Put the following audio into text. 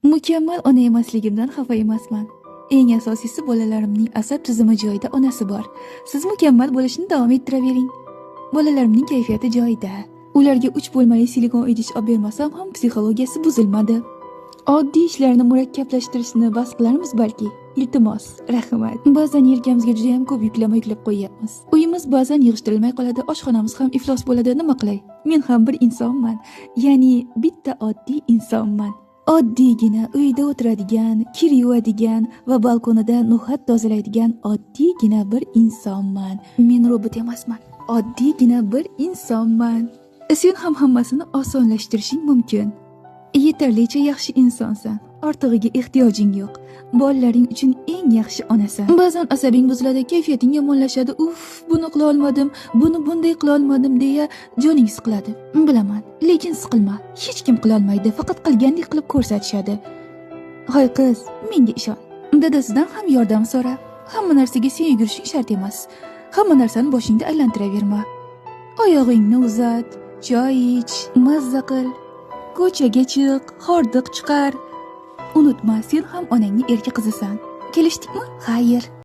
Mukammal ona emasligimdan xafa emasman. Eng asosiysi, bolalarimning asab tizimi joyida, onasi bor. Siz mukammal bo'lishni davom ettiravering. Bolalarimning kayfiyati joyida. Ularga 3 bo'lmali silikon idish olib bermasam ham psixologiyasi buzilmadi. Oddiy ishlarni murakkablashtirishni bas qilarmiz balki. Iltimos, rahmat. Ba'zan yelkamizga juda ham ko'p yuklama yuklab qo'yyapmiz. Uyimiz ba'zan yig'ishtirilmay qoladi, oshxonamiz ham iflos bo'ladi, nima qilay? Men ham bir insonman. Ya'ni bitta oddiy insonman. Oddiygina uyda o'tiradigan, kir yuvadigan va balkonida no'xat tozalaydigan oddiygina bir insonman. Men robot emasman. Oddiygina bir insonman. Sen ham hammasini osonlashtirishing mumkin. Yetarlicha yaxshi insonsan. Ortig'iga ehtiyojing yo'q. Bolalaring uchun eng yaxshi onasan. Ba'zan asabing buziladi, kayfiyating yomonlashadi. Uff, buni qila olmadim, buni bunday qila olmadim deya joning siqiladi. Bilaman, lekin siqilma. Hech kim qila olmaydi, faqat qilgandek qilib ko'rsatishadi. Hoy qiz, menga ishon. Dadasidan ham yordam so'ra. Hamma narsaga sen yugurishing shart emas. Hamma narsani boshingda aylantiraverma. Oyog'ingni uzat, choy ich, mazza qil. Ko'chaga chiq, hordiq chiqar. Unutma, sen ham onangning erka qizisan. Kelishdikmi? Xayr.